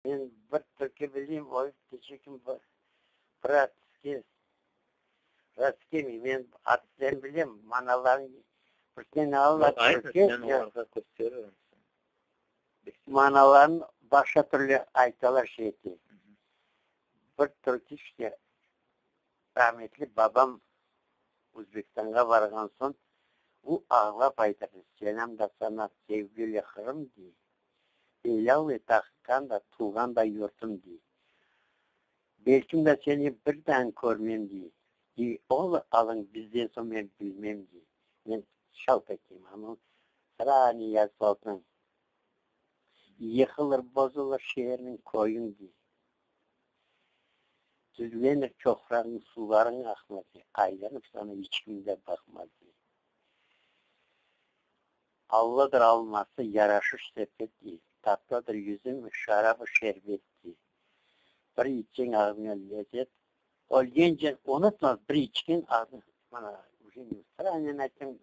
Men bir türkü bileyim, o keçekim bir bir rast kelmey. Men artistlerini bilem, manalarını birisinen alırlar türkü. Men olarğa kösteririm. Manalarını başqa türlü aytalar şey ete. Bir türkü işte rahmetli babam Özbekistanğa barğan soñ o ağlap aytırdı, Selam da sana, sevgili Qırım, dey. Elâl et aqıtqan da, tuvğan da yurtum, dey. Belkim de seni bir daa körmem, dey. İ ol alıñ bizden soñ men bilmem, dey. Men şalt eteyim, amma sırane yazıp alsam, yıqılır, bozulır şeerniñ, köyüñ, dey. Tüzlenir çoqrağıñ, sularıñ aqmaz, dey. Aylanıp sana iç kim de baqmaz, dey. Allıdır alması, yaraşır sepet, dey. Tatlıdır yüzüm, şarabı şerbet, dey. Bir içseñ ağzıña lezet, ölgence unutmaz, bir içken ağzıñ, mana, uje sıranen aytsañ,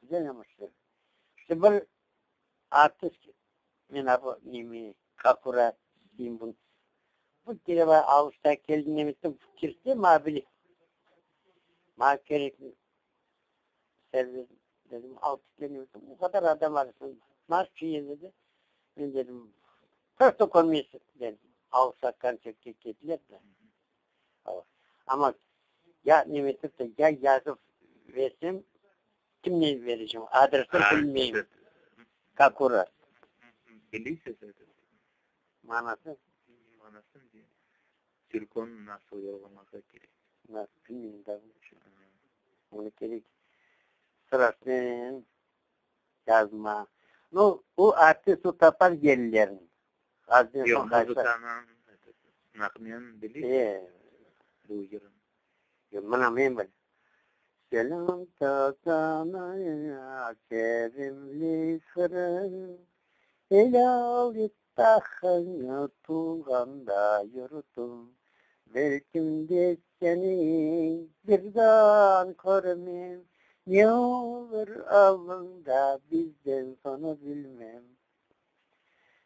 güzel ama işte. İşte bir artist, men a bu nemi, Kakura deyim bunı. Bu kere alışta keldi nemettim, kirse maña bile, maña kerek servis dedim, alıp ketken o qadar adam arasında nasıl dedi. Men dedim, просто körmeysiz dedim. Alsa kontsertke kettiler de. Amma ya nemetip de, ya yazıp versem, kimnen vereceğim? Adresini bilmeyim. Kakura. Bileysiz Manası? Manasını diye. Türkünü nasıl yollamağa kerek? Nasıl bilmeyim da. Onı kerek sırasınen yazma. Nu, o artist o tapar yerlerini. Azden Yoq, soñ qaytsa. muzıkanıñ naqmen bileysiz bu yırnı. Yoq, mına men bilem. Selam da sana, sevimli Qırım, Elâl et ahıñı tuvğan da yurtum, Belkim de seni bir daa körmem, Ne olur alıñ da bizden soñu bilmem.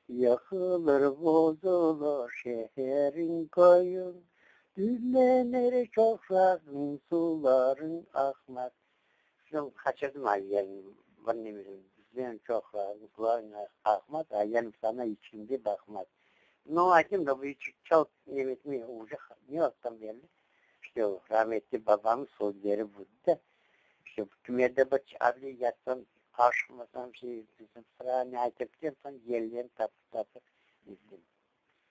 Yıqılır, bozulır şeheriñ, köyüñ, Tüzlenir çoqrağıñ, sularıñ aqmaz. Soñ qaçırdım ayyanı, bir nemesini, Tüzlenir çoqrağıñ, sularıñ aqmaz, Aylanıp sana iç kim de baqmaz. No, aytayım da, bu çalıp nemetmey, uje ne vaqıttan berli, işte rametli babamnıñ sözleri bu da. İşte kimerde bir avle yatsam, aşıqmasam, şey, sıra ne aytıp ketken, soñ yerlerini tapıp-tapıp nettim.